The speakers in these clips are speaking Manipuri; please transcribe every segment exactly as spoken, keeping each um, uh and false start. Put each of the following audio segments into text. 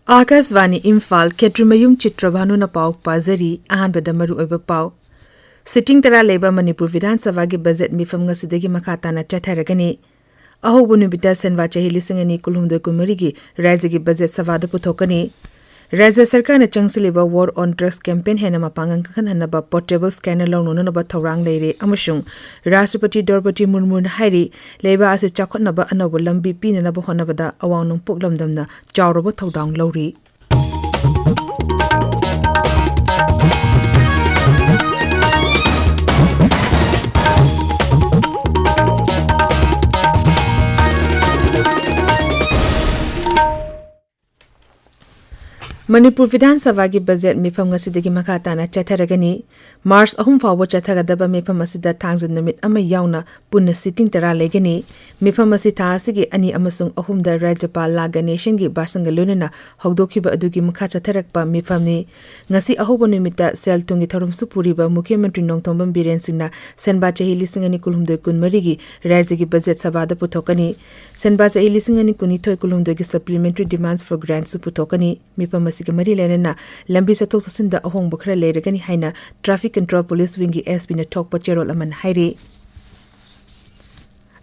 ꯑꯥꯀꯥꯁꯕꯥꯅꯤ ꯏꯝꯐꯥꯜ, ꯈꯦꯇ꯭ꯔꯤꯃꯌꯨꯝ ꯆꯤꯇ꯭ꯔꯚꯥꯅꯨꯅ ꯄꯥꯎ ꯄꯥꯖꯔꯤ꯫ ꯑꯍꯥꯟꯕꯗ ꯃꯔꯨꯑꯣꯏꯕ ꯄꯥꯎ꯫ ꯁꯤꯇꯤꯡ ꯇꯔꯥ ꯂꯩꯕ ꯃꯅꯤꯄꯨꯔ ꯕꯤꯙꯥꯟ ꯁꯚꯥꯒꯤ ꯕꯖꯦꯠ ꯃꯤꯐꯝ ꯉꯁꯤꯗꯒꯤ ꯃꯈꯥ ꯇꯥꯅ ꯆꯠꯊꯔꯒꯅꯤ꯫ ꯑꯍꯧꯕ ꯅꯨꯃꯤꯠꯇ ꯁꯦꯟꯕꯥ ꯆꯍꯤ ꯂꯤꯁꯤꯡ ꯑꯅꯤ ꯀꯨꯟꯍꯨꯝꯗꯣꯏ ꯀꯨꯟꯃꯔꯤꯒꯤ ꯔꯥꯖ꯭ꯌꯒꯤ ꯕꯖꯦꯠ ꯁꯚꯥꯗ ꯄꯨꯊꯣꯛꯀꯅꯤ꯫ ꯔꯥꯖ꯭ꯌ ꯁꯔꯀꯥꯔꯅ ꯆꯪꯁꯤꯜꯂꯤꯕ War on Drugs campaign ꯍꯦꯟꯅ ꯃꯄꯥꯡꯒꯜ ꯀꯟꯈꯠꯍꯟꯅꯕ portable scanner ꯂꯧꯅꯅꯕ ꯊꯧꯔꯥꯡ ꯂꯩꯔꯦ ꯑꯃꯁꯨꯡ ꯔꯥꯁꯇ꯭ꯔꯄꯇꯤ ꯗ꯭ꯔꯧꯄꯗꯤ ꯃꯨꯔꯃꯨꯅ ꯍꯥꯏꯔꯤ, ꯂꯩꯕꯥꯛ ꯑꯁꯤ ꯆꯥꯎꯈꯠꯅꯕ ꯑꯅꯧꯕ ꯂꯝꯕꯤ ꯄꯤꯅꯅꯕ ꯍꯣꯠꯅꯕꯗ ꯑꯋꯥꯡ ꯅꯣꯡꯄꯣꯛ ꯂꯝꯗꯝꯅ ꯆꯥꯎꯔꯕ ꯊꯧꯗꯥꯡ ꯂꯧꯔꯤ꯫ ꯃꯅꯤꯄꯨꯔ ꯕꯤꯙꯥꯟ ꯁꯚꯥꯒꯤ ꯕꯖꯦꯠ ꯃꯤꯐꯝ ꯉꯁꯤꯗꯒꯤ ꯃꯈꯥ ꯇꯥꯅ ꯆꯠꯊꯔꯒꯅꯤ꯫ ꯃꯥꯔꯆ ꯑꯍꯨꯝ ꯐꯥꯎꯕ ꯆꯠꯊꯒꯗꯕ ꯃꯤꯐꯝ ꯑꯁꯤꯗ ꯊꯥꯡꯖ ꯅꯨꯃꯤꯠ ꯑꯃ ꯌꯥꯎꯅ ꯄꯨꯟꯅ ꯁꯤꯇꯤꯡ ꯇꯔꯥ ꯂꯩꯒꯅꯤ꯫ ꯃꯤꯐꯝ ꯑꯁꯤ ꯊꯥ ꯑꯁꯤꯒꯤ ꯑꯅꯤ ꯑꯃꯁꯨꯡ ꯑꯍꯨꯝꯗ ꯔꯥꯖ꯭ꯌꯄꯥꯜ ꯂꯥ ꯒꯅꯦꯁꯟꯒꯤ ꯚꯥꯁꯟꯒ ꯂꯣꯏꯅꯅ ꯍꯧꯗꯣꯛꯈꯤꯕ ꯑꯗꯨꯒꯤ ꯃꯈꯥ ꯆꯠꯊꯔꯛꯄ ꯃꯤꯐꯝꯅꯤ꯫ ꯉꯁꯤ ꯑꯍꯧꯕ ꯅꯨꯃꯤꯠꯇ ꯁꯦꯜ ꯊꯨꯝꯒꯤ ꯊꯧꯔꯝꯁꯨ ꯄꯨꯔꯤꯕ ꯃꯨꯈ꯭ꯌ ꯃꯟꯇ꯭ꯔꯤ ꯅꯣꯡꯊꯣꯝꯕꯝ ꯕꯤꯔꯦꯟ ꯁꯤꯡꯅ ꯁꯦꯟꯕꯥ ꯆꯍꯤ ꯂꯤꯁꯤꯡ ꯑꯅꯤ ꯀꯨꯟꯍꯨꯝꯗꯣꯏ ꯀꯨꯟꯃꯔꯤꯒꯤ ꯔꯥꯖ꯭ꯌꯒꯤ ꯕꯖꯦꯠ ꯁꯚꯥꯗ ꯄꯨꯊꯣꯛꯀꯅꯤ꯫ ꯁꯦꯟꯕꯥ ꯆꯍꯤ ꯂꯤꯁꯤꯡ ꯑꯅꯤ ꯀꯨꯟꯅꯤꯊꯣꯏ ꯀꯨꯟꯍꯨꯝꯗꯣꯏꯒꯤ supplementary demands for grants ꯁꯨ ꯄꯨꯊꯣꯛꯀꯅꯤ꯫ ꯃꯤꯐꯝ ꯑꯁꯤꯒ ꯃꯔꯤ ꯂꯩꯅꯅ ꯂꯝꯕꯤ ꯆꯠꯊꯣꯛ ꯆꯠꯁꯤꯟꯗ ꯑꯍꯣꯡꯕ ꯈꯔ ꯂꯩꯔꯒꯅꯤ ꯍꯥꯏꯅ Traffic Control Police Wing ꯒꯤ S P ꯅ ꯊꯣꯛꯄ ꯆꯦꯔꯣꯜ ꯑꯃꯅ ꯍꯥꯏꯔꯤ꯫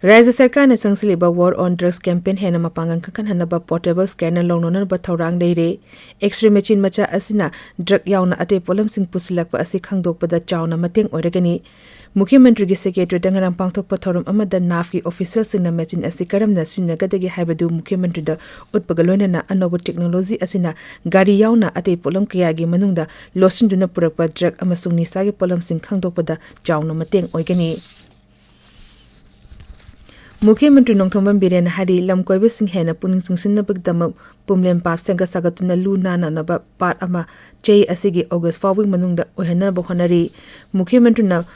ꯔꯥꯖ꯭ꯌ ꯁꯔꯀꯥꯔꯅ ꯆꯪꯁꯤꯜꯂꯤꯕ War on Drugs campaign ꯍꯦꯟꯅ ꯃꯄꯥꯡꯒꯜ ꯀꯟꯈꯠꯍꯟꯅꯕ portable scanner ꯂꯧꯅꯅꯕ ꯊꯧꯔꯥꯡ ꯂꯩꯔꯦ꯫ X-ray machine ꯃꯆꯥ ꯑꯁꯤꯅ drug ꯌꯥꯎꯅ ꯑꯇꯩ ꯄꯣꯠꯂꯝꯁꯤꯡ ꯄꯨꯁꯤꯜꯂꯛꯄ ꯑꯁꯤ ꯈꯪꯗꯣꯛꯄꯗ ꯆꯥꯎꯅ ꯃꯇꯦꯡ ꯑꯣꯏꯔꯒꯅꯤ꯫ ꯃꯨꯈ꯭ꯌ ꯃꯟꯇ꯭ꯔꯤꯒꯤ secretariat ꯇ ꯉꯔꯥꯡ ꯄꯥꯡꯊꯣꯛꯄ ꯊꯧꯔꯝ ꯑꯃꯗ NAV ꯀꯤ official ꯁꯤꯡꯅ machine ꯑꯁꯤ ꯀꯔꯝꯅ ꯁꯤꯖꯤꯟꯅꯒꯗꯒꯦ ꯍꯥꯏꯕꯗꯨ ꯃꯨꯈ꯭ꯌ ꯃꯟꯇ꯭ꯔꯤꯗ ꯎꯠꯄꯒ ꯂꯣꯏꯅꯅ ꯑꯅꯧꯕ technology ꯑꯁꯤꯅ ꯒꯥꯔꯤ ꯌꯥꯎꯅ ꯑꯇꯩ ꯄꯣꯠꯂꯝ ꯀꯌꯥꯒꯤ ꯃꯅꯨꯡꯗ ꯂꯣꯠꯁꯤꯟꯗꯨꯅ ꯄꯨꯔꯛꯄ drug ꯑꯃꯁꯨꯡ ꯅꯤꯁꯥꯒꯤ ꯄꯣꯠꯂꯝꯁꯤꯡ ꯈꯪꯗꯣꯛꯄꯗ ꯆꯥꯎꯅ ꯃꯇꯦꯡ ꯑꯣꯏꯒꯅꯤ꯫ ꯃꯨꯈ꯭ꯌ ꯃꯟꯇ꯭ꯔꯤ ꯅꯣꯡꯊꯣꯝꯕꯝ ꯕꯤꯔꯦꯟꯅ ꯍꯥꯏꯔꯤ, ꯂꯝ ꯀꯣꯏꯕꯁꯤꯡ ꯍꯦꯟꯅ ꯄꯨꯛꯅꯤꯡ ꯆꯤꯡꯁꯤꯟꯅꯕꯒꯤꯗꯃꯛ ꯄꯨꯝꯂꯦꯝ park ꯁꯦꯝꯒꯠ ꯁꯥꯒꯠꯇꯨꯅ ꯂꯨ ꯅꯥꯟꯅꯅꯕ ꯄꯥꯠ ꯑꯃ ꯆꯍꯤ ꯑꯁꯤꯒꯤ ꯑꯣꯒꯁ ꯐꯥꯎꯕꯒꯤ ꯃꯅꯨꯡꯗ ꯑꯣꯏꯍꯟꯅꯕ ꯍꯣꯠꯅꯔꯤ꯫ ꯃꯨꯈ꯭ꯌ ꯃꯟꯇ꯭ꯔꯤꯅ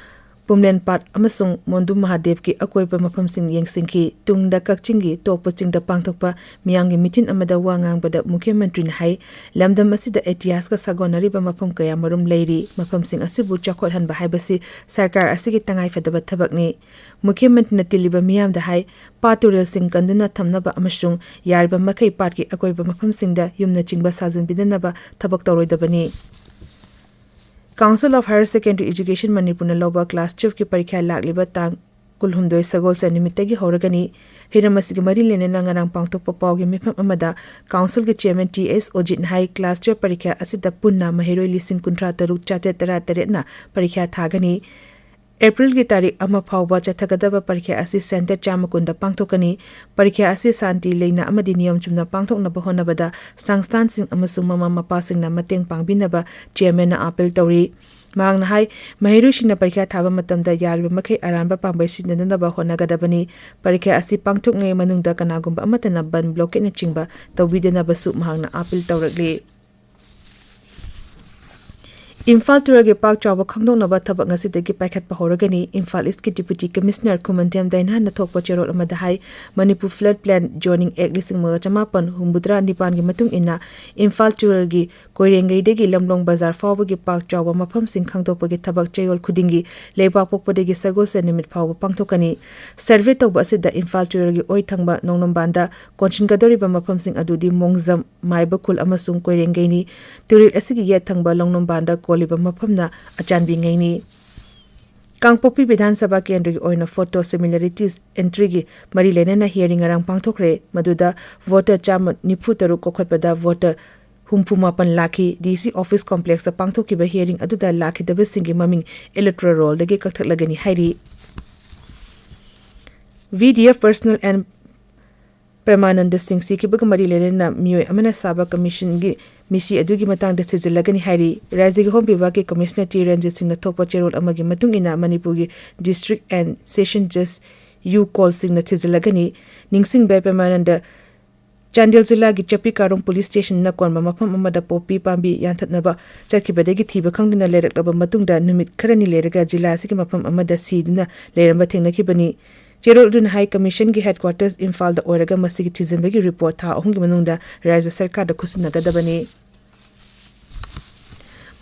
ꯄꯨꯝꯂꯦꯟ ꯄꯥꯠ ꯑꯃꯁꯨꯡ ꯃꯣꯟꯗꯨ ꯃꯍꯥꯗꯦꯕꯀꯤ ꯑꯀꯣꯏꯕ ꯃꯐꯝꯁꯤꯡ ꯌꯦꯡꯁꯤꯟꯈꯤ꯫ ꯇꯨꯡꯗ ꯀꯛꯆꯤꯡꯒꯤ ꯇꯣꯞꯄ ꯆꯤꯡꯗ ꯄꯥꯡꯊꯣꯛꯄ ꯃꯤꯌꯥꯝꯒꯤ ꯃꯤꯇꯤꯟ ꯑꯃꯗ ꯋꯥ ꯉꯥꯡꯕꯗ ꯃꯨꯈ꯭ꯌ ꯃꯟꯇ꯭ꯔꯤꯅ ꯍꯥꯏ, ꯂꯝꯗꯝ ꯑꯁꯤꯗ ꯏꯇꯤꯍꯥꯁꯀ ꯁꯥꯒꯣꯟꯅꯔꯤꯕ ꯃꯐꯝ ꯀꯌꯥ ꯃꯔꯨꯝ ꯂꯩꯔꯤ꯫ ꯃꯐꯝꯁꯤꯡ ꯑꯁꯤꯕꯨ ꯆꯥꯎꯈꯠꯍꯟꯕ ꯍꯥꯏꯕꯁꯤ ꯁꯔꯀꯥꯔ ꯑꯁꯤꯒꯤ ꯇꯉꯥꯏꯐꯗꯕ ꯊꯕꯛꯅꯤ꯫ ꯃꯨꯈ꯭ꯌ ꯃꯟꯇ꯭ꯔꯤꯅ ꯇꯤꯜꯂꯤꯕ ꯃꯤꯌꯥꯝꯗ ꯍꯥꯏ, ꯄꯥꯠ ꯇꯨꯔꯦꯜꯁꯤꯡ ꯀꯟꯗꯨꯅ ꯊꯝꯅꯕ ꯑꯃꯁꯨꯡ ꯌꯥꯔꯤꯕ ꯃꯈꯩ ꯄꯥꯠꯀꯤ ꯑꯀꯣꯏꯕ ꯃꯐꯝꯁꯤꯡꯗ ꯌꯨꯝꯅꯆꯤꯡꯕ ꯁꯥꯖꯤꯟꯕꯤꯗꯅꯕ ꯊꯕꯛ ꯇꯧꯔꯣꯏꯗꯕꯅꯤ꯫ Council of Higher Secondary Education ꯃꯅꯤꯄꯨꯔꯅ ꯂꯧꯕ class twelve ꯀꯤ ꯄꯔꯤꯈ꯭ꯌꯥ ꯂꯥꯛꯂꯤꯕ ꯇꯥꯡ ꯀꯨꯟꯍꯨꯝꯗꯣꯏ ꯁꯒꯣꯜꯁꯦꯟ ꯅꯨꯃꯤꯠꯇꯒꯤ ꯍꯧꯔꯒꯅꯤ꯫ ꯍꯤꯔꯝ ꯑꯁꯤꯒꯤ ꯃꯔꯤ ꯂꯩꯅꯅ ꯉꯔꯥꯡ ꯄꯥꯡꯊꯣꯛꯄ ꯄꯥꯎꯒꯤ ꯃꯤꯐꯝ ꯑꯃꯗ council ꯒꯤ chairman ꯇꯤ ꯑꯦꯁ ꯑꯣꯖꯤꯠꯅ ꯍꯥꯏ, class twelve ꯄꯔꯤꯈ꯭ꯌꯥ ꯑꯁꯤꯗ ꯄꯨꯟꯅ ꯃꯍꯩꯔꯣꯏ ꯂꯤꯁꯤꯡ ꯀꯨꯟꯊ꯭ꯔꯥ ꯇꯔꯨꯛ ꯆꯥꯇ꯭ꯔꯦꯠ ꯇꯔꯥ ꯇꯔꯦꯠꯅ ꯄꯔꯤꯈ꯭ꯌꯥ ꯊꯥꯒꯅꯤ꯫ ꯑꯦꯄ꯭ꯔꯤꯜꯒꯤ ꯇꯥꯔꯤꯛ ꯑꯃ ꯐꯥꯎꯕ ꯆꯠꯊꯒꯗꯕ ꯄꯔꯤꯈ꯭ꯌꯥ ꯑꯁꯤ center ꯆꯥꯝꯃ ꯀꯨꯟꯗ ꯄꯥꯡꯊꯣꯛꯀꯅꯤ꯫ ꯄꯔꯤꯈ꯭ꯌꯥ ꯑꯁꯤ ꯁꯥꯟꯇꯤ ꯂꯩꯅ ꯑꯃꯗꯤ ꯅꯤꯌꯣꯝ ꯆꯨꯝꯅ ꯄꯥꯡꯊꯣꯛꯅꯕ ꯍꯣꯠꯅꯕꯗ ꯁꯪꯁꯊꯥꯟꯁꯤꯡ ꯑꯃꯁꯨꯡ ꯃꯃꯥ ꯃꯄꯥꯁꯤꯡꯅ ꯃꯇꯦꯡ ꯄꯥꯡꯕꯤꯅꯕ chairman ꯅ appeal ꯇꯧꯔꯤ꯫ ꯃꯍꯥꯛꯅ ꯍꯥꯏ, ꯃꯍꯩꯔꯣꯏꯁꯤꯡꯅ ꯄꯔꯤꯈ꯭ꯌꯥ ꯊꯥꯕ ꯃꯇꯝꯗ ꯌꯥꯔꯤꯕ ꯃꯈꯩ ꯑꯔꯥꯟꯕ ꯄꯥꯝꯕꯩ ꯁꯤꯖꯤꯟꯅꯗꯅꯕ ꯍꯣꯠꯅꯒꯗꯕꯅꯤ꯫ ꯄꯔꯤꯈ꯭ꯌꯥ ꯑꯁꯤ ꯄꯥꯡꯊꯣꯛꯂꯤꯉꯩ ꯃꯅꯨꯡꯗ ꯀꯅꯥꯒꯨꯝꯕ ꯑꯃꯠꯇꯅ ꯕꯟ blockade ꯅꯆꯤꯡꯕ ꯇꯧꯕꯤꯗꯅꯕꯁꯨ ꯃꯍꯥꯛꯅ appeal ꯇꯧꯔꯛꯂꯤ꯫ ꯏꯝꯐꯥꯜ ꯇꯨꯔꯦꯜꯒꯤ ꯄꯥꯛ ꯆꯥꯎꯕ ꯈꯪꯗꯣꯛꯅꯕ ꯊꯕꯛ ꯉꯁꯤꯗꯒꯤ ꯄꯥꯏꯈꯠꯄ ꯍꯧꯔꯒꯅꯤ꯫ ꯏꯝꯐꯥꯜ ꯏꯁꯀꯤ Deputy Commissioner ꯈꯨꯃꯟꯊꯦꯝ ꯗꯥꯏꯅꯥꯅ ꯊꯣꯛꯄ ꯆꯦꯔꯣꯜ ꯑꯃꯗ ꯍꯥꯏ, Manipur Flood Plain Zoning Act ꯂꯤꯁꯤꯡ ꯑꯃꯒ ꯆꯃꯥꯄꯟ ꯍꯨꯝꯐꯨꯇꯔꯥ ꯅꯤꯄꯥꯟꯒꯤ ꯃꯇꯨꯡ ꯏꯟꯅ ꯏꯝꯐꯥꯜ ꯇꯨꯔꯦꯜꯒꯤ ꯀꯣꯏꯔꯦꯡꯒꯩꯗꯒꯤ ꯂꯝꯂꯣꯡ ꯕꯖꯥꯔ ꯐꯥꯎꯕꯒꯤ ꯄꯥꯛ ꯆꯥꯎꯕ ꯃꯐꯝꯁꯤꯡ ꯈꯪꯗꯣꯛꯄꯒꯤ ꯊꯕꯛ ꯆꯌꯣꯜ ꯈꯨꯗꯤꯡꯒꯤ ꯂꯩꯕꯥꯛ ꯄꯣꯛꯄꯗꯒꯤ ꯁꯒꯣꯜꯁꯦꯟ ꯅꯨꯃꯤꯠ ꯐꯥꯎꯕ ꯄꯥꯡꯊꯣꯛꯀꯅꯤ꯫ Survey ꯇꯧꯕ ꯑꯁꯤꯗ ꯏꯝꯐꯥꯜ ꯇꯨꯔꯦꯜꯒꯤ ꯑꯣꯏ ꯊꯪꯕ ꯅꯣꯡꯅꯝꯕꯥꯟꯗ ꯀꯣꯟꯁꯤꯟꯒꯗꯧꯔꯤꯕ ꯃꯐꯝꯁꯤꯡ ꯑꯗꯨꯗꯤ ꯃꯣꯡꯖꯝ, ꯃꯥꯏꯕꯈꯨꯜ ꯑꯃꯁꯨꯡ ꯀꯣꯏꯔꯦꯡꯒꯩꯅꯤ꯫ ꯇꯨꯔꯦꯜ ꯑꯁꯤꯒꯤ ꯌꯦꯠ ꯊꯪꯕ ꯂꯣꯡꯅꯝꯕꯥꯟꯗ ꯀꯣꯜꯂꯤꯕ ꯃꯐꯝꯅ ꯑꯆꯥꯟꯕꯤꯉꯩꯅꯤ꯫ ꯀꯥꯡꯄꯣꯛꯄꯤ ꯕꯤꯙꯥꯟ ꯁꯚꯥ ꯀꯦꯟꯗ꯭ꯔꯒꯤ ꯑꯣꯏꯅ photo similarities entry ꯒꯤ ꯃꯔꯤ ꯂꯩꯅꯅ hearing ꯉꯔꯥꯡ ꯄꯥꯡꯊꯣꯛꯈ꯭ꯔꯦ꯫ ꯃꯗꯨꯗ voter ꯆꯥꯝꯃ ꯅꯤꯐꯨ ꯇꯔꯨꯛ ꯀꯧꯈꯠꯄꯗ voter ꯍꯨꯝꯐꯨ ꯃꯥꯄꯟ ꯂꯥꯛꯈꯤ꯫ D C office complex ꯇ ꯄꯥꯡꯊꯣꯛꯈꯤꯕ hearing ꯑꯗꯨꯗ ꯂꯥꯛꯈꯤꯗꯕꯁꯤꯡꯒꯤ ꯃꯃꯤꯡ electoral roll ꯗꯒꯤ ꯀꯛꯊꯠꯂꯒꯅꯤ ꯍꯥꯏꯔꯤ꯫ V D F personnel and ꯄ꯭ꯔꯦꯃꯥꯅꯟꯗ ꯁꯤꯡ ꯁꯤꯈꯤꯕꯒ ꯃꯔꯤ ꯂꯩꯅꯅ ꯃꯤꯑꯣꯏ ꯑꯃꯅ ꯁꯥꯕ commission ꯒꯤ ꯃꯤꯁꯤ ꯑꯗꯨꯒꯤ ꯃꯇꯥꯡꯗ ꯊꯤꯖꯤꯜꯂꯒꯅꯤ ꯍꯥꯏꯔꯤ꯫ ꯔꯥꯖ꯭ꯌꯒꯤ ꯍꯣꯝ ꯕꯤꯚꯥꯒꯀꯤ Commissioner ꯇꯤ ꯔꯟꯖꯤꯠ ꯁꯤꯡꯅ ꯊꯣꯛꯄ ꯆꯦꯔꯣꯜ ꯑꯃꯒꯤ ꯃꯇꯨꯡ ꯏꯟꯅ ꯃꯅꯤꯄꯨꯔꯒꯤ district and session judge ꯌꯨ ꯀꯣꯜꯁꯤꯡꯅ ꯊꯤꯖꯤꯜꯂꯒꯅꯤ꯫ ꯅꯤꯡꯁꯤꯡꯕ ꯄ꯭ꯔꯦꯃꯥꯅꯟꯗ ꯆꯥꯟꯗꯦꯜ ꯖꯤꯂꯥꯒꯤ ꯆꯄꯤꯀꯥꯔꯣꯡ ꯄꯨꯂꯤꯁ ꯁ꯭ꯇꯦꯁꯟꯅ ꯀꯣꯟꯕ ꯃꯐꯝ ꯑꯃꯗ ꯄꯣꯄꯤ ꯄꯥꯝꯕꯤ ꯌꯥꯟꯊꯠꯅꯕ ꯆꯠꯈꯤꯕꯗꯒꯤ ꯊꯤꯕ ꯈꯪꯗꯅ ꯂꯩꯔꯛꯂꯕ ꯃꯇꯨꯡꯗ ꯅꯨꯃꯤꯠ ꯈꯔꯅꯤ ꯂꯩꯔꯒ ꯖꯤꯂꯥ ꯑꯁꯤꯒꯤ ꯃꯐꯝ ꯑꯃꯗ ꯁꯤꯗꯨꯅ ꯂꯩꯔꯝꯕ ꯊꯦꯡꯅꯈꯤꯕꯅꯤ꯫ ꯆꯦꯔꯣꯜ ꯑꯗꯨꯅ ꯍꯥꯏ, ꯀꯃꯤꯁꯟꯒꯤ headquarters ꯏꯝꯐꯥꯜꯗ ꯑꯣꯏꯔꯒ ꯃꯁꯤꯒꯤ ꯊꯤꯖꯤꯟꯕꯒꯤ ꯔꯤꯄꯣꯔꯠ ꯊꯥ ꯑꯍꯨꯝꯒꯤ ꯃꯅꯨꯡꯗ ꯔꯥꯖ꯭ꯌ ꯁꯔꯀꯥꯔꯗ ꯈꯨꯠꯁꯤꯟꯅꯒꯗꯕꯅꯤ꯫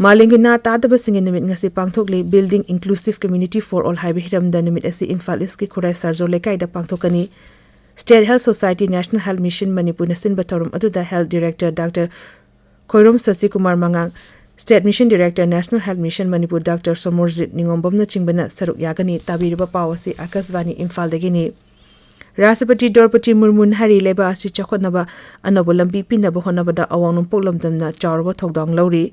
ꯃꯥꯂꯦꯝꯒꯤ ꯅꯥ ꯇꯥꯗꯕꯁꯤꯡꯒꯤ ꯅꯨꯃꯤꯠ ꯉꯁꯤ ꯄꯥꯡꯊꯣꯛꯂꯤ꯫ Building Inclusive Community for All ꯍꯥꯏꯕ ꯍꯤꯔꯝꯗ ꯅꯨꯃꯤꯠ ꯑꯁꯤ ꯏꯝꯐꯥꯜ ꯏꯁꯀꯤ ꯈꯨꯔꯥꯏ ꯁꯥꯔꯖꯣ ꯂꯩꯀꯥꯏꯗ ꯄꯥꯡꯊꯣꯛꯀꯅꯤ꯫ State Health Society, National Health Mission ꯃꯅꯤꯄꯨꯔꯅ ꯁꯤꯟꯕ ꯊꯧꯔꯝ ꯑꯗꯨꯗ Health Director Doctor Khoirom ꯁꯁꯤꯀꯨꯃꯥꯔ ꯃꯉꯥꯡ, State Mission Director, National Health Mission Manipur Doctor Somorjit ꯅꯤꯉꯣꯝꯕꯝꯅꯆꯤꯡꯕꯅ ꯁꯔꯨꯛ ꯌꯥꯒꯅꯤ꯫ ꯇꯥꯕꯤꯔꯤꯕ ꯄꯥꯎ ꯑꯁꯤ ꯑꯥꯀꯥꯁꯕꯥꯅꯤ ꯏꯝꯐꯥꯜꯗꯒꯤꯅꯤ꯫ ꯔꯥꯁꯇ꯭ꯔꯄꯇꯤ ꯗ꯭ꯔꯧꯄꯗꯤ ꯃꯨꯔꯃꯨꯅ ꯍꯥꯏꯔꯤ, ꯂꯩꯕꯥꯛ ꯑꯁꯤ ꯆꯥꯎꯈꯠꯅꯕ ꯑꯅꯧꯕ ꯂꯝꯕꯤ ꯄꯤꯅꯕ ꯍꯣꯠꯅꯕꯗ ꯑꯋꯥꯡ ꯅꯣꯡꯄꯣꯛ ꯂꯝꯗꯝꯅ ꯆꯥꯎꯔꯕ ꯊꯧꯗꯥꯡ ꯂꯧꯔꯤ꯫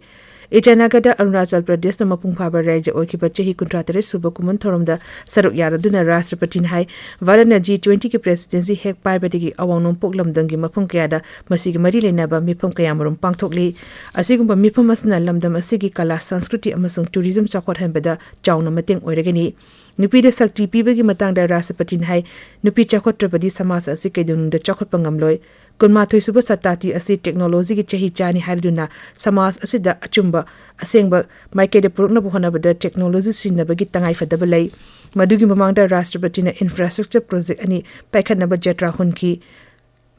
ꯏꯇꯥꯅꯒꯔꯗ ꯑꯔꯨꯅꯥꯆꯜ ꯄ꯭ꯔꯗꯦꯁꯅ ꯃꯄꯨꯡ ꯐꯥꯕ ꯔꯥꯖ꯭ꯌ ꯑꯣꯏꯈꯤꯕ ꯆꯍꯤ ꯀꯨꯟꯊ꯭ꯔꯥ ꯇꯔꯦꯠ ꯁꯨꯕ ꯀꯨꯝꯑꯣꯟ ꯊꯧꯔꯝꯗ ꯁꯔꯨꯛ ꯌꯥꯔꯗꯨꯅ ꯔꯥꯁꯇ꯭ꯔꯄꯇꯤꯅ ꯍꯥꯏ, ꯚꯥꯔꯠꯅ G twenty ꯒꯤ presidency ꯍꯦꯛ ꯄꯥꯏꯕꯗꯒꯤ ꯑꯋꯥꯡ ꯅꯣꯡꯄꯣꯛ ꯂꯝꯗꯝꯒꯤ ꯃꯐꯝ ꯀꯌꯥꯗ ꯃꯁꯤꯒꯤ ꯃꯔꯤ ꯂꯩꯅꯕ ꯃꯤꯐꯝ ꯀꯌꯥꯃꯔꯨꯝ ꯄꯥꯡꯊꯣꯛꯂꯤ꯫ ꯑꯁꯤꯒꯨꯝꯕ ꯃꯤꯐꯝ ꯑꯁꯤꯅ ꯂꯝꯗꯝ ꯑꯁꯤꯒꯤ ꯀꯂꯥ, ꯁꯪꯁꯀ꯭ꯔꯤꯇꯤ ꯑꯃꯁꯨꯡ tourism ꯆꯥꯎꯈꯠꯍꯟꯕꯗ ꯆꯥꯎꯅ ꯃꯇꯦꯡ ꯑꯣꯏꯔꯒꯅꯤ꯫ ꯅꯨꯄꯤꯗ ꯁꯛꯇꯤ ꯄꯤꯕꯒꯤ ꯃꯇꯥꯡꯗ ꯔꯥꯁꯇ꯭ꯔꯄꯇꯤꯅ ꯍꯥꯏ, ꯅꯨꯄꯤ ꯆꯥꯎꯈꯠꯇ꯭ꯔꯕꯗꯤ ꯁꯃꯥꯖ ꯑꯁꯤ ꯀꯩꯗꯧꯅꯨꯡꯗ ꯆꯥꯎꯈꯠꯄ ꯉꯝꯂꯣꯏ꯫ ꯀꯨꯟꯃꯥꯊꯣꯏ ꯁꯨꯕ ꯁꯇꯥꯕꯗꯤ ꯑꯁꯤ technology ꯒꯤ ꯆꯍꯤ ꯆꯥꯅꯤ ꯍꯥꯏꯔꯗꯨꯅ ꯁꯃꯥꯖ ꯑꯁꯤꯗ ꯑꯆꯨꯝꯕ, ꯑꯁꯦꯡꯕ ꯃꯥꯏꯀꯩꯗ ꯄꯨꯔꯛꯅꯕ ꯍꯣꯠꯅꯕꯗ technology ꯁꯤꯖꯤꯟꯅꯕꯒꯤ ꯇꯉꯥꯏꯐꯗꯕ ꯂꯩ꯫ ꯃꯗꯨꯒꯤ ꯃꯃꯥꯡꯗ ꯔꯥꯁꯇ꯭ꯔꯄꯇꯤꯅ infrastructure project ꯑꯅꯤ ꯄꯥꯏꯈꯠꯅꯕ ꯖꯇ꯭ꯔꯥ ꯍꯨꯟꯈꯤ꯫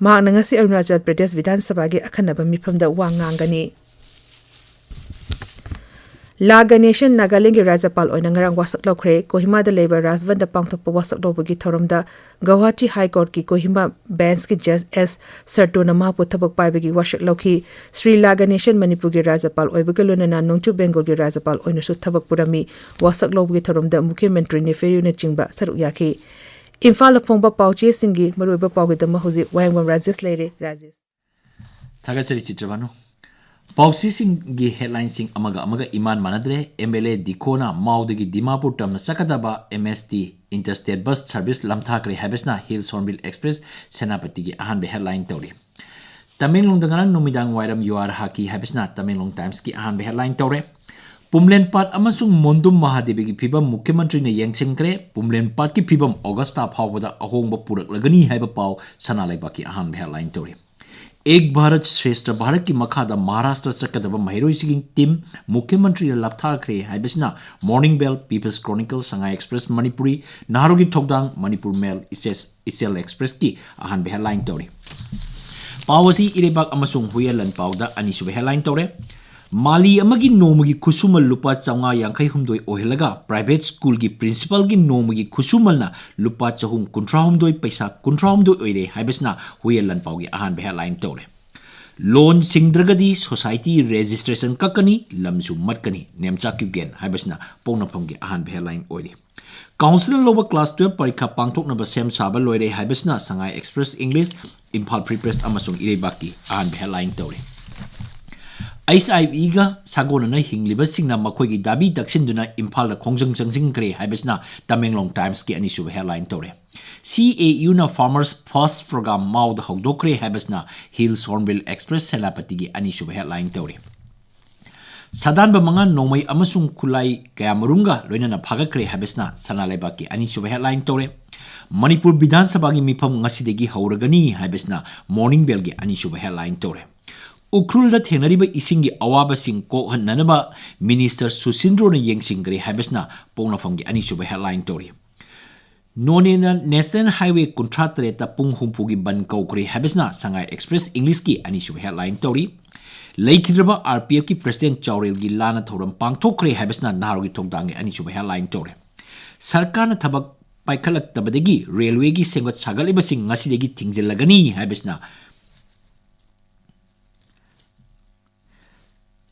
ꯃꯍꯥꯛꯅ ꯉꯁꯤ ꯑꯔꯨꯅꯥꯆꯜ ꯄ꯭ꯔꯗꯦꯁ ꯕꯤꯙꯥꯟ ꯁꯚꯥꯒꯤ ꯑꯈꯟꯅꯕ ꯃꯤꯐꯝꯗ ꯋꯥ ꯉꯥꯡꯒꯅꯤ꯫ ꯂꯥ ꯒꯅꯦꯁꯟ ꯅꯥꯒꯥꯂꯦꯟꯒꯤ ꯔꯥꯖ꯭ꯌꯄꯥꯜ ꯑꯣꯏꯅ ꯉꯔꯥꯡ ꯋꯥꯁꯛ ꯂꯧꯈ꯭ꯔꯦ꯫ ꯀꯣꯍꯤꯃꯥꯗ ꯂꯩꯕ ꯔꯥꯖꯚꯟꯗ ꯄꯥꯡꯊꯣꯛꯄ ꯋꯥꯁꯛ ꯂꯧꯕꯒꯤ ꯊꯧꯔꯝꯗ ꯒꯧꯍꯥꯇꯤ ꯍꯥꯏ ꯀꯣꯔꯠꯀꯤ ꯀꯣꯍꯤꯃꯥ ꯕꯦꯟꯁꯀꯤ ꯖꯖ ꯑꯦꯁ ꯁꯔꯇꯣꯅ ꯃꯍꯥꯛꯄꯨ ꯊꯕꯛ ꯄꯥꯏꯕꯒꯤ ꯋꯥꯁꯛ ꯂꯧꯈꯤ꯫ ꯁ꯭ꯔꯤ ꯂꯥ ꯒꯅꯦꯁꯟ ꯃꯅꯤꯄꯨꯔꯒꯤ ꯔꯥꯖ꯭ꯌꯄꯥꯜ ꯑꯣꯏꯕꯒ ꯂꯣꯏꯅꯅ ꯅꯣꯡꯆꯨꯞ ꯕꯦꯡꯒꯣꯜꯒꯤ ꯔꯥꯖ꯭ꯌꯄꯥꯜ ꯑꯣꯏꯅꯁꯨ ꯊꯕꯛ ꯄꯨꯔꯝꯃꯤ꯫ ꯋꯥꯁꯛ ꯂꯧꯕꯒꯤ ꯊꯧꯔꯝꯗ ꯃꯨꯈ꯭ꯌ ꯃꯟꯇ꯭ꯔꯤ ꯅꯦꯐꯤꯌꯨꯅꯆꯤꯡꯕ ꯁꯔꯨꯛ ꯌꯥꯈꯤ꯫ ꯏꯝꯐꯥꯜꯗ ꯐꯣꯡꯕ ꯄꯥꯎꯆꯦꯁꯤꯡꯒꯤ ꯃꯔꯨꯑꯣꯏꯕ ꯄꯥꯎꯒꯤꯗꯃꯛ ꯍꯧꯖꯤꯛ ꯋꯥꯍꯦꯡꯕꯝ ꯔꯥꯖꯦꯁ ꯂꯩꯔꯦ꯫ ꯔꯥꯖꯦꯁ꯫ ꯊꯥꯒꯠꯆꯔꯤ ꯆꯤꯇ꯭ꯔꯚꯥꯅꯨ꯫ ꯄꯥꯎꯆꯦꯁꯤꯡꯒꯤ headlineꯁꯤꯡ ꯑꯃꯒ ꯑꯃꯒ ꯏꯃꯥꯟ ꯃꯥꯟꯅꯗ꯭ꯔꯦ꯫ MLA ꯗꯤꯈꯣꯅ ꯃꯥꯎꯗꯒꯤ ꯗꯤꯃꯥꯄꯨꯔ ꯇꯝꯅ ꯆꯠꯀꯗꯕ MST interstate bus service ꯂꯝꯊꯥꯈ꯭ꯔꯦ ꯍꯥꯏꯕꯁꯤꯅ Hills Hornbill Express ꯁꯦꯅꯥꯄꯇꯤꯒꯤ ꯑꯍꯥꯟꯕ headline ꯇꯧꯔꯤ꯫ ꯇꯃꯦꯡꯂꯣꯡꯗ ꯉꯔꯥꯡ ꯅꯨꯃꯤꯗꯥꯡ ꯋꯥꯏꯔꯝ ꯌꯨꯍꯥꯔ ꯍꯥꯛꯈꯤ ꯍꯥꯏꯕꯁꯤꯅ ꯇꯃꯦꯡꯂꯣꯡ Timesꯀꯤ ꯑꯍꯥꯟꯕ headline ꯇꯧꯔꯦ꯫ ꯄꯨꯝꯂꯦꯟ ꯄꯥꯠ ꯑꯃꯁꯨꯡ ꯃꯣꯟꯗꯨꯝ ꯃꯍꯥꯗꯦꯕꯤꯒꯤ ꯐꯤꯕꯝ ꯃꯨꯈ꯭ꯌ ꯃꯟꯇ꯭ꯔꯤꯅ ꯌꯦꯡꯁꯤꯟꯈ꯭ꯔꯦ꯫ ꯄꯨꯝꯂꯦꯟ ꯄꯥꯠꯀꯤ ꯐꯤꯕꯝ ꯑꯣꯒꯁꯇꯥ ꯐꯥꯎꯕꯗ ꯑꯍꯣꯡꯕ ꯄꯨꯔꯛꯂꯒꯅꯤ ꯍꯥꯏꯕ ꯄꯥꯎ ꯁꯅꯥ ꯂꯩꯕꯥꯛꯀꯤ ꯑꯍꯥꯟꯕ headline ꯇꯧꯔꯤ꯫ ꯑꯦꯛ ꯚꯥꯔꯠ ꯁ꯭ꯔꯦꯁꯊ ꯚꯥꯔꯠꯀꯤ ꯃꯈꯥꯗ ꯃꯍꯥꯔꯥꯁꯇ꯭ꯔ ꯆꯠꯀꯗꯕ ꯃꯍꯩꯔꯣꯏꯁꯤꯡꯒꯤ ꯇꯤꯝ ꯃꯨꯈ꯭ꯌ ꯃꯟꯇ꯭ꯔꯤꯅ ꯂꯥꯞꯊꯥꯈ꯭ꯔꯦ ꯍꯥꯏꯕꯁꯤꯅ Morning Bell, People's Chronicle, Sangai Express Manipuri, ꯅꯍꯥꯔꯣꯜꯒꯤ ꯊꯧꯗꯥꯡ, ꯃꯅꯤꯄꯨꯔ ꯃꯦꯜ, ꯏꯆꯦꯜ ꯑꯦꯛꯁꯄ꯭ꯔꯦꯁꯀꯤ ꯑꯍꯥꯟꯕ ꯍꯦꯗꯂꯥꯏꯟ ꯇꯧꯔꯤ꯫ ꯄꯥꯎ ꯑꯁꯤ ꯏꯔꯩꯕꯥꯛ ꯑꯃꯁꯨꯡ ꯍꯨꯏꯌꯦꯟ ꯂꯥꯟ ꯄꯥꯎꯗ ꯑꯅꯤꯁꯨꯕ ꯍꯦꯗꯂꯥꯏꯟ ꯇꯧꯔꯦ꯫ ꯃꯥꯂꯤ ꯑꯃꯒꯤ ꯅꯣꯡꯃꯒꯤ ꯈꯨꯠꯁꯨꯃꯜ ꯂꯨꯄꯥ ꯆꯥꯝꯃꯉꯥ ꯌꯥꯡꯈꯩ ꯍꯨꯝꯗꯣꯏ ꯑꯣꯏꯍꯜꯂꯒ ꯄ꯭ꯔꯥꯏꯚꯦꯠ ꯁ꯭ꯀꯨꯜꯒꯤ ꯄ꯭ꯔꯤꯟꯁꯤꯄꯥꯜꯒꯤ ꯅꯣꯡꯃꯒꯤ ꯈꯨꯠꯁꯨꯃꯜꯅ ꯂꯨꯄꯥ ꯆꯍꯨꯝ ꯀꯨꯟꯊ꯭ꯔꯥ ꯍꯨꯝꯗꯣꯏ, ꯄꯩꯁꯥ ꯀꯨꯟꯊ꯭ꯔꯥ ꯍꯨꯝꯗꯣꯏ ꯑꯣꯏꯔꯦ ꯍꯥꯏꯕꯁꯤꯅ ꯍꯨꯏꯌꯦꯟ ꯂꯥꯟ ꯄꯥꯎꯒꯤ ꯑꯍꯥꯟꯕ ꯍꯦꯗꯂꯥꯏꯟ ꯇꯧꯔꯦ꯫ ꯂꯣꯟ ꯁꯤꯡꯗ꯭ꯔꯒꯗꯤ ꯁꯣꯁꯥꯏꯇꯤ ꯔꯦꯖꯤꯁꯇ꯭ꯔꯦꯁꯟ ꯀꯛꯀꯅꯤ, ꯂꯝꯁꯨ ꯃꯠꯀꯅꯤ, ꯅꯦꯝꯆꯥ ꯀ꯭ꯌꯨꯒꯦꯟ ꯍꯥꯏꯕꯁꯤꯅ ꯄꯣꯛꯅꯐꯝꯒꯤ ꯑꯍꯥꯟꯕ ꯍꯦꯗꯂꯥꯏꯟ ꯑꯣꯏꯔꯤ꯫ ꯀꯥꯎꯟꯁꯤꯜꯅ ꯂꯧꯕ ꯀ꯭ꯂꯥꯁ ꯇꯨꯌꯦꯜꯐ ꯄꯔꯤꯈꯥ ꯄꯥꯡꯊꯣꯛꯅꯕ ꯁꯦꯝ ꯁꯥꯕ ꯂꯣꯏꯔꯦ ꯍꯥꯏꯕꯁꯤꯅ Sangai express English, Imphal free press ꯑꯃꯁꯨꯡ ꯏꯔꯩꯕꯥꯛꯀꯤ ꯑꯍꯥꯟꯕ ꯍꯦꯗꯂꯥꯏꯟ ꯇꯧꯔꯤ꯫ ꯑꯩꯆ ꯑꯥꯏ ꯚꯤꯒ ꯁꯥꯒꯣꯟꯅꯅ ꯍꯤꯡꯂꯤꯕꯁꯤꯡꯅ ꯃꯈꯣꯏꯒꯤ ꯗꯥꯕꯤ ꯇꯛꯁꯤꯟꯗꯨꯅ ꯏꯝꯐꯥꯜꯗ ꯈꯣꯡꯖꯪ ꯆꯪꯁꯤꯟꯈ꯭ꯔꯦ ꯍꯥꯏꯕꯁꯤꯅ ꯇꯃꯦꯡꯂꯣꯡ ꯇꯥꯏꯝꯁꯀꯤ ꯑꯅꯤꯁꯨꯕ ꯍꯦꯗꯂꯥꯏꯟ ꯇꯧꯔꯦ꯫ ꯁꯤ ꯑꯦ ꯌꯨꯅ Farmers First Program ꯃꯥꯎꯗ ꯍꯧꯗꯣꯛꯈ꯭ꯔꯦ ꯍꯥꯏꯕꯁꯤꯅ ꯍꯤꯜꯁ ꯍꯣꯔꯟꯕꯤꯜ ꯑꯦꯛꯁꯄ꯭ꯔꯦꯁ ꯁꯦꯅꯥꯄꯇꯤꯒꯤ ꯑꯅꯤꯁꯨꯕ ꯍꯦꯗꯂꯥꯏꯟ ꯇꯧꯔꯤ꯫ ꯁꯥꯗꯥꯟꯕ ꯃꯉꯥ ꯅꯣꯡꯃꯩ ꯑꯃꯁꯨꯡ ꯈꯨꯠꯂꯥꯏ ꯀꯌꯥꯃꯔꯨꯝꯒ ꯂꯣꯏꯅꯅ ꯐꯥꯒꯠꯈ꯭ꯔꯦ ꯍꯥꯏꯕꯁꯤꯅ ꯁꯅꯥ ꯂꯩꯕꯥꯛꯀꯤ ꯑꯅꯤꯁꯨꯕ ꯍꯦꯗꯂꯥꯏꯟ ꯇꯧꯔꯦ꯫ ꯃꯅꯤꯄꯨꯔ ꯕꯤꯙꯥꯟ ꯁꯚꯥꯒꯤ ꯃꯤꯐꯝ ꯉꯁꯤꯗꯒꯤ ꯍꯧꯔꯒꯅꯤ ꯍꯥꯏꯕꯁꯤꯅ ꯃꯣꯔꯅꯤꯡ ꯕꯦꯜꯒꯤ ꯑꯅꯤꯁꯨꯕ ꯍꯦꯗꯂꯥꯏꯟ ꯇꯧꯔꯦ꯫ ꯎꯈ꯭ꯔꯨꯜꯗ ꯊꯦꯡꯅꯔꯤꯕ ꯏꯁꯤꯡꯒꯤ ꯑꯋꯥꯕꯁꯤꯡ ꯀꯣꯛꯍꯟꯅꯅꯕ ꯃꯤꯅꯤꯁꯇꯔ ꯁꯨꯁꯤꯟꯗ꯭ꯔꯣꯅ ꯌꯦꯡꯁꯤꯟꯈ꯭ꯔꯦ ꯍꯥꯏꯕꯁꯤꯅ ꯄꯣꯛꯅꯐꯝꯒꯤ ꯑꯅꯤꯁꯨꯕ ꯍꯦꯗꯂꯥꯏꯟ ꯇꯧꯔꯤ꯫ ꯅꯣꯅꯦꯅ ꯅꯦꯁꯅꯦꯜ ꯍꯥꯏꯋꯦ ꯀꯨꯟꯊ꯭ꯔꯥ ꯇꯔꯦꯠꯇ ꯄꯨꯡ ꯍꯨꯝꯐꯨꯒꯤ ꯕꯟ ꯀꯧꯈ꯭ꯔꯦ ꯍꯥꯏꯕꯁꯤꯅ ꯁꯉꯥꯏ ꯑꯦꯛꯁꯄ꯭ꯔꯦꯁ ꯏꯪꯂꯤꯁꯀꯤ ꯑꯅꯤꯁꯨꯕ ꯍꯦꯗꯂꯥꯏꯟ ꯇꯧꯔꯤ꯫ ꯂꯩꯈꯤꯗ꯭ꯔꯕ ꯑꯥꯔ ꯄꯤ ꯑꯦꯐꯀꯤ ꯄ꯭ꯔꯁꯤꯗꯦꯟ ꯆꯥꯎꯔꯦꯜꯒꯤ ꯂꯥꯟꯅ ꯊꯧꯔꯝ ꯄꯥꯡꯊꯣꯛꯈ꯭ꯔꯦ ꯍꯥꯏꯕꯁꯤꯅ ꯅꯍꯥꯔꯣꯜꯒꯤ ꯊꯧꯗꯥꯡꯒꯤ ꯑꯅꯤꯁꯨꯕ ꯍꯦꯗꯂꯥꯏꯟ ꯇꯧꯔꯦ꯫ ꯁꯔꯀꯥꯔꯅ ꯊꯕꯛ ꯄꯥꯏꯈꯠꯂꯛꯇꯕꯗꯒꯤ ꯔꯦꯜꯋꯦꯒꯤ ꯁꯦꯝꯒꯠ ꯁꯥꯒꯠꯂꯤꯕꯁꯤꯡ ꯉꯁꯤꯗꯒꯤ ꯊꯤꯡꯖꯤꯜꯂꯒꯅꯤ ꯍꯥꯏꯕꯁꯤꯅ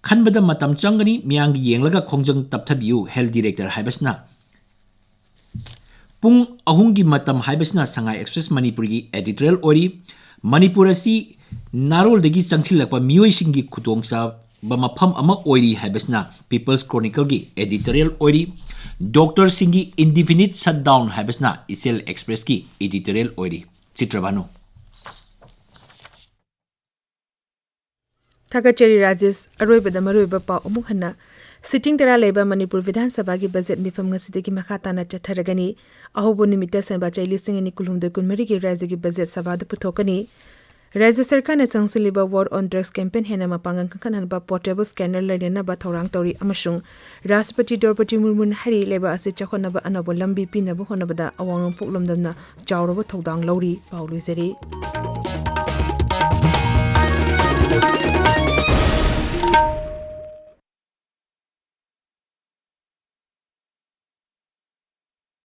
ꯈꯟꯕꯗ ꯃꯇꯝ ꯆꯪꯒꯅꯤ, ꯃꯤꯌꯥꯝꯒꯤ ꯌꯦꯡꯂꯒ ꯈꯣꯡꯖꯪ ꯇꯞꯊꯕꯤꯌꯨ, ꯍꯦꯜꯊ ꯗꯤꯔꯦꯛꯇꯔ ꯍꯥꯏꯕꯁꯤꯅ꯫ ꯄꯨꯡ ꯑꯍꯨꯝꯒꯤ ꯃꯇꯝ ꯍꯥꯏꯕꯁꯤꯅ ꯁꯉꯥꯏ ꯑꯦꯛꯁꯄ꯭ꯔꯦꯁ ꯃꯅꯤꯄꯨꯔꯒꯤ ꯑꯦꯗꯤꯇꯣꯔꯤꯌꯦꯜ ꯑꯣꯏꯔꯤ꯫ ꯃꯅꯤꯄꯨꯔ ꯑꯁꯤ ꯅꯥꯔꯣꯜꯗꯒꯤ ꯆꯪꯁꯤꯜꯂꯛꯄ ꯃꯤꯑꯣꯏꯁꯤꯡꯒꯤ ꯈꯨꯗꯣꯡꯆꯥꯕ ꯃꯐꯝ ꯑꯃ ꯑꯣꯏꯔꯤ ꯍꯥꯏꯕꯁꯤꯅ ꯄꯤꯄꯜꯁ ꯀ꯭ꯔꯣꯅꯤꯀꯜꯒꯤ ꯑꯦꯗꯤꯇꯣꯔꯤꯌꯦꯜ ꯑꯣꯏꯔꯤ꯫ ꯗꯣꯛꯇꯔꯁꯤꯡꯒꯤ ꯏꯟꯗꯤꯐꯤꯅꯤꯠ ꯁꯠꯗꯥꯎꯟ ꯍꯥꯏꯕꯁꯤꯅ ꯏꯆꯦꯜ ꯑꯦꯛꯁꯄ꯭ꯔꯦꯁꯀꯤ ꯑꯦꯗꯤꯇꯣꯔꯤꯌꯦꯜ ꯑꯣꯏꯔꯤ꯫ ꯆꯤꯇ꯭ꯔꯚꯥꯅꯨ꯫ ꯊꯥꯒꯠꯆꯔꯤ ꯔꯥꯖꯦꯁ꯫ ꯑꯔꯣꯏꯕꯗ ꯃꯔꯨꯑꯣꯏꯕ ꯄꯥꯎ ꯑꯃꯨꯛ ꯍꯟꯅ꯫ ꯁꯤꯇꯤꯡ ꯇꯔꯥ ꯂꯩꯕ ꯃꯅꯤꯄꯨꯔ ꯕꯤꯙꯥꯟ ꯁꯚꯥꯒꯤ ꯕꯖꯦꯠ ꯃꯤꯐꯝ ꯉꯁꯤꯗꯒꯤ ꯃꯈꯥ ꯇꯥꯅ ꯆꯠꯊꯔꯒꯅꯤ꯫ ꯑꯍꯧꯕ ꯅꯨꯃꯤꯠꯇ ꯁꯦꯟꯕꯥ ꯆꯍꯤ ꯂꯤꯁꯤꯡ ꯑꯅꯤ ꯀꯨꯟꯍꯨꯝꯗꯣꯏ ꯀꯨꯟꯃꯔꯤꯒꯤ ꯔꯥꯖ꯭ꯌꯒꯤ ꯕꯖꯦꯠ ꯁꯚꯥꯗ ꯄꯨꯊꯣꯛꯀꯅꯤ꯫ ꯔꯥꯖ꯭ꯌ ꯁꯔꯀꯥꯔꯅ ꯆꯪꯁꯤꯜꯂꯤꯕ War on Drugs campaign ꯍꯦꯟꯅ ꯃꯄꯥꯡꯒꯜ ꯀꯟꯈꯠꯍꯟꯅꯕ portable scanner ꯂꯩꯅꯅꯕ ꯊꯧꯔꯥꯡ ꯇꯧꯔꯤ ꯑꯃꯁꯨꯡ ꯔꯥꯁꯇ꯭ꯔꯄꯇꯤ ꯗ꯭ꯔꯧꯄꯗꯤ ꯃꯨꯔꯃꯨꯅ ꯍꯥꯏꯔꯤ, ꯂꯩꯕꯥꯛ ꯑꯁꯤ ꯆꯥꯎꯈꯠꯅꯕ ꯑꯅꯧꯕ ꯂꯝꯕꯤ ꯄꯤꯅꯕ ꯍꯣꯠꯅꯕꯗ ꯑꯋꯥꯡ ꯅꯣꯡꯄꯣꯛ ꯂꯝꯗꯝꯅ ꯆꯥꯎꯔꯕ ꯊꯧꯗꯥꯡ ꯂꯧꯔꯤ꯫ ꯄꯥꯎ ꯂꯣꯏꯖꯔꯦ꯫